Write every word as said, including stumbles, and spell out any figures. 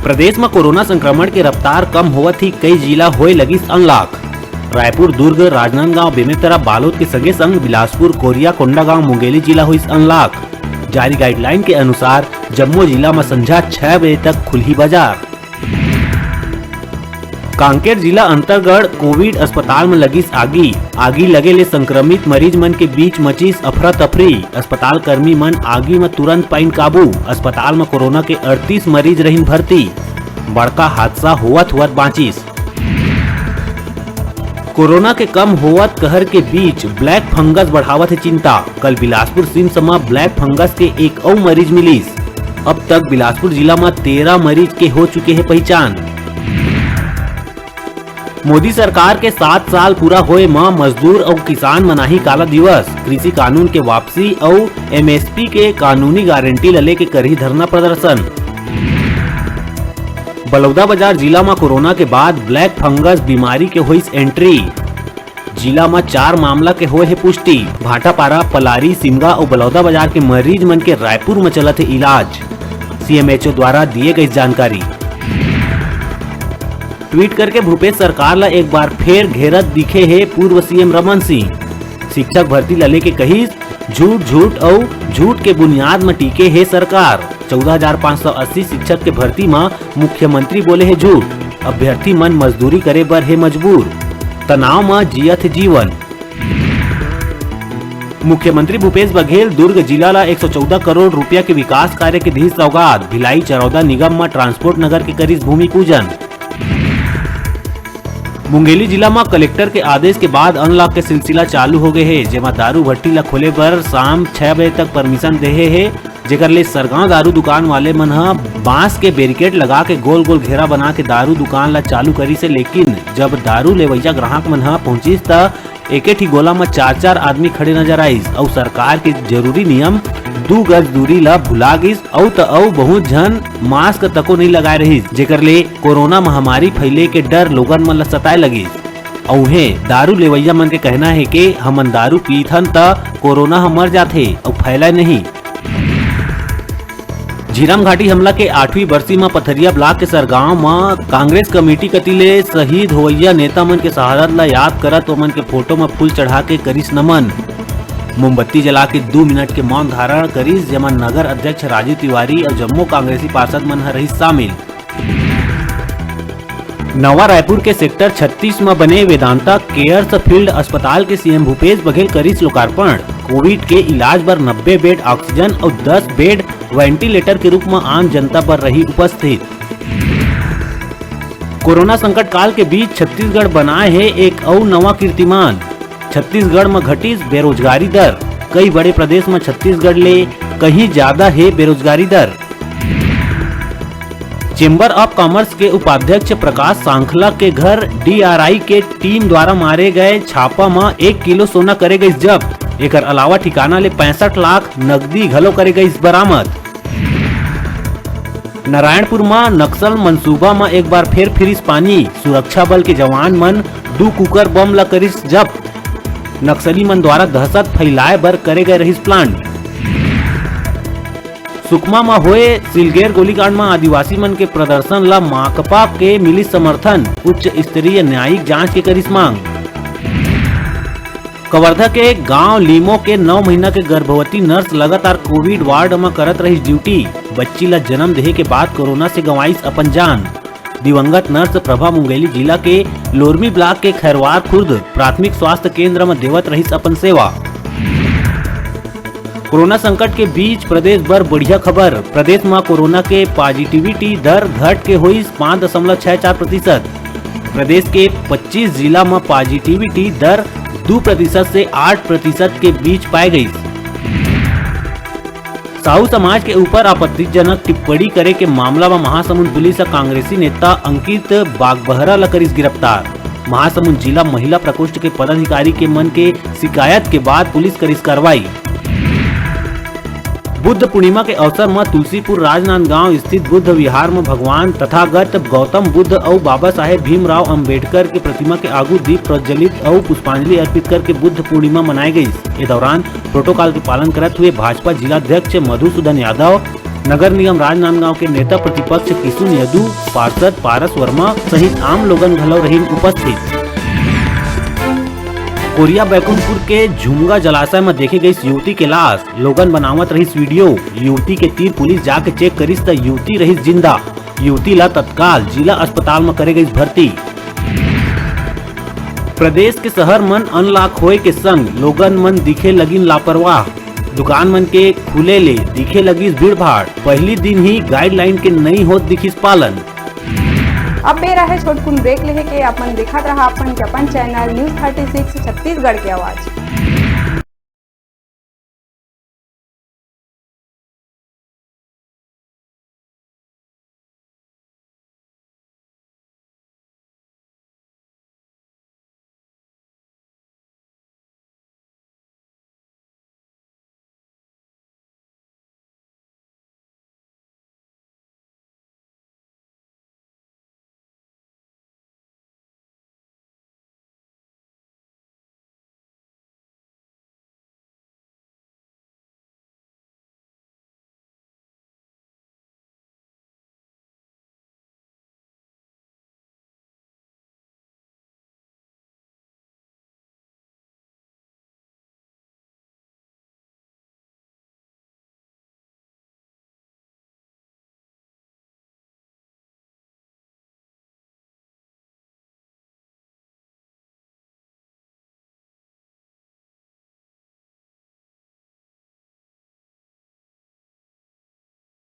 प्रदेश म कोरोना संक्रमण के रफ्तार कम होवत ही कई जिला होए लगिस अनलॉक। रायपुर, दुर्ग, राजनांदगांव, बेमेतरा, बालोद के संगे संग बिलासपुर, कोरिया, कोंडागांव, मुंगेली जिला होइस अनलॉक। जारी गाइडलाइन के अनुसार जम्मो जिला म संझा छह बजे तक खुलही बाजार। कांकेर जिला अंतरगढ़ कोविड अस्पताल म लगिस आगी। आगी लगे ले संक्रमित मरीज मन के बीच मचिस अफरा तफरी। अस्पताल कर्मी मन आगी म तुरंत पाइन काबू। अस्पताल म कोरोना के अड़तीस मरीज रहिन भर्ती। बड़का हादसा होवत होवत बांचिस। कोरोना के कम होवत कहर के बीच ब्लैक फंगस बढ़ावत हे चिंता। कल बिलासपुर सिम्स म ब्लैक फंगस के एक अउ मरीज मिलिस। अब तक बिलासपुर जिला म तेरह मरीज के हो चुके हे पहिचान। मोदी सरकार के सात साल पूरा होए म मजदूर अउ किसान मनाही काला दिवस। कृषि कानून के वापसी अउ एमएसपी के कानूनी गारंटी ल लेके करही धरना प्रदर्शन। बलौदाबाजार जिला म कोरोना के बाद ब्लैक फंगस बीमारी के होइस एंट्री। जिला म चार मामला के होए हे पुष्टि। भाटापारा, पलारी, सिमगा अउ बलौदाबाजार के मरीज मन के रायपुर म चलत हे इलाज। सीएमएचओ द्वारा दिए गई जानकारी। ट्वीट करके भूपेश सरकार ल एक बार फेर घेरत दिखे हे पूर्व सीएम रमन सिंह। शिक्षक भर्ती ल लेके कहिस, झूठ, झूठ अउ झूठ के बुनियाद म टिके हे सरकार। चौदह हजार पाँच सौ अस्सी शिक्षक के भर्ती म मुख्यमंत्री बोले हे झूठ। अभ्यर्थी मन मजदूरी करे बर हे मजबूर। तनाव म जियत हे जीवन। मुख्यमंत्री भूपेश बघेल दुर्ग जिला ला एक सौ चौदह करोड़ रुपया के विकास कार्य के दिहिस सौगात। भिलाई चरौदा निगम म ट्रांसपोर्ट नगर के करिस भूमि पूजन। मुंगेली जिला म कलेक्टर के आदेश के बाद अनलॉक के सिलसिला चालू हो गए हे, जेमा दारू भट्टी ला खोले बर शाम छह बजे तक परमिशन देहे हे, जेकर ले सरगांव दारू दुकान वाले मन ह बांस के बैरिकेड लगा के गोल गोल घेरा बना के दारू दुकान ला चालू करिस हे। लेकिन जब दारू लेवइया ग्राहक मन ह पहुंचिस, त एके ठी गोला म चार चार आदमी खड़े नजर आइस अउ सरकार के जरूरी नियम दू गज दूरी ला भुला गिस। अउ त अउ बहुत झन मास्क तको नइ लगाए रहिस, जेकर ले कोरोना महामारी फैले के डर लोगन मन ला सताए लगिस। अउ उहें, दारू लेवइया मन के कहना हे के हमन दारू पीथन त कोरोना ह मर जाथे अउ फैलय नहीं। झीरम घाटी हमला के आठवीं बरसी म पथरिया ब्लॉक के सरगांव म कांग्रेस कमेटी कति ले शहीद होवइया नेता मन के शहादत ल याद करत ओमन के फोटो म फूल चढ़ा के करिस नमन। मोमबत्ती जला के दू मिनट के मौन धारण करिस, जेमा नगर अध्यक्ष राजू तिवारी अउ जम्मो कांग्रेसी पार्षद मन ह रहिस शामिल। नवा रायपुर के सेक्टर छत्तीस म बने वेदांता केयर्स फील्ड अस्पताल के सीएम भूपेश बघेल करिस लोकार्पण। कोविड के इलाज बर नब्बे बेड ऑक्सीजन अउ दस बेड वेंटिलेटर के रूप म आम जनता बर रही उपस्थित। कोरोना संकट काल के बीच छत्तीसगढ़ बनाए हे एक अउ नवा कीर्तिमान। छत्तीसगढ़ म घटिस बेरोजगारी दर। कई बड़े प्रदेश म छत्तीसगढ़ ले कहीं ज्यादा हे बेरोजगारी दर। चेंबर ऑफ कॉमर्स के उपाध्यक्ष प्रकाश सांखला के घर डीआरआई के टीम द्वारा मारे गए छापा म एक किलो सोना करे गइस जब्त। एकर अलावा ठिकाना ले पैंसठ लाख नकदी घलो करे गइस बरामद। नारायणपुर म नक्सल मंसूबा म एक बार फेर फिरिस पानी। सुरक्षा बल के जवान मन दू कुकर बम ल करिस जब्त। नक्सली मन द्वारा दहशत फैलाए बर करे गए रहिस प्लान। सुकमा म होए सिलगेर गोलीकांड म आदिवासी मन के प्रदर्शन ल माकपा के मिलिस समर्थन। उच्च स्तरीय न्यायिक जांच के करिस मांग। कवर्धा के गांव लीमो के नौ महीना के गर्भवती नर्स लगातार कोविड वार्ड म करत रहिस ड्यूटी। बच्ची ल जन्म देहे के बाद कोरोना से गंवाइस अपन जान। दिवंगत नर्स प्रभा मुंगेली जिला के लोरमी ब्लॉक के खैरवार खुर्द प्राथमिक स्वास्थ्य केंद्र म देवत रहिस अपन सेवा। कोरोना संकट के बीच प्रदेश बर बढ़िया खबर। प्रदेश म कोरोना के पॉजिटिविटी दर घट के होइस पाँच दशमलव छह चार प्रतिशत। प्रदेश के पच्चीस जिला म पॉजिटिविटी दर दू प्रतिशत से आठ प्रतिशत के बीच पाए गइस। साहू समाज के ऊपर आपत्तिजनक टिप्पणी करे के मामला म महासमुंद पुलिस ह कांग्रेसी नेता अंकित बागबहरा ल करिस गिरफ्तार। महासमुंद जिला महिला प्रकोष्ठ के पदाधिकारी के मन के शिकायत के बाद पुलिस करिस कार्रवाई। बुद्ध पूर्णिमा के अवसर म तुलसीपुर राजनांदगांव स्थित बुद्ध विहार म भगवान तथागत गौतम बुद्ध अउ बाबा साहेब भीमराव अंबेडकर के प्रतिमा के आगू दीप प्रज्वलित अउ पुष्पांजलि अर्पित करके बुद्ध पूर्णिमा मनाए गइस। ए दौरान प्रोटोकॉल के पालन करत हुए भाजपा जिला अध्यक्ष मधुसूदन यादव, नगर निगम राजनांदगांव के नेता प्रतिपक्ष किशुन यदु, पार्षद पारस वर्मा सहित आम लोगन घलो रहिन उपस्थित। कोरिया बैकुंठपुर के झुमगा जलाशय म देखे गईस युवती के लाश, लोगन बनावत रहिस वीडियो। युवती के तीर पुलिस जाके चेक करिस त युवती रहिस जिंदा। युवती ला तत्काल जिला अस्पताल म करे गईस भर्ती। प्रदेश के शहर मन अनलॉक होए के संग लोगन मन दिखे लगिन लापरवाह। दुकान मन के खुले ले दिखे लगिस भीड़भाड़। पहली दिन ही गाइडलाइन के नई होत दिखिस पालन। अब बेरा है छोटकुन ब्रेक लेहे के। अपन देखत रहा अपन जपन channel news thirty six Chhattisgarh के आवाज।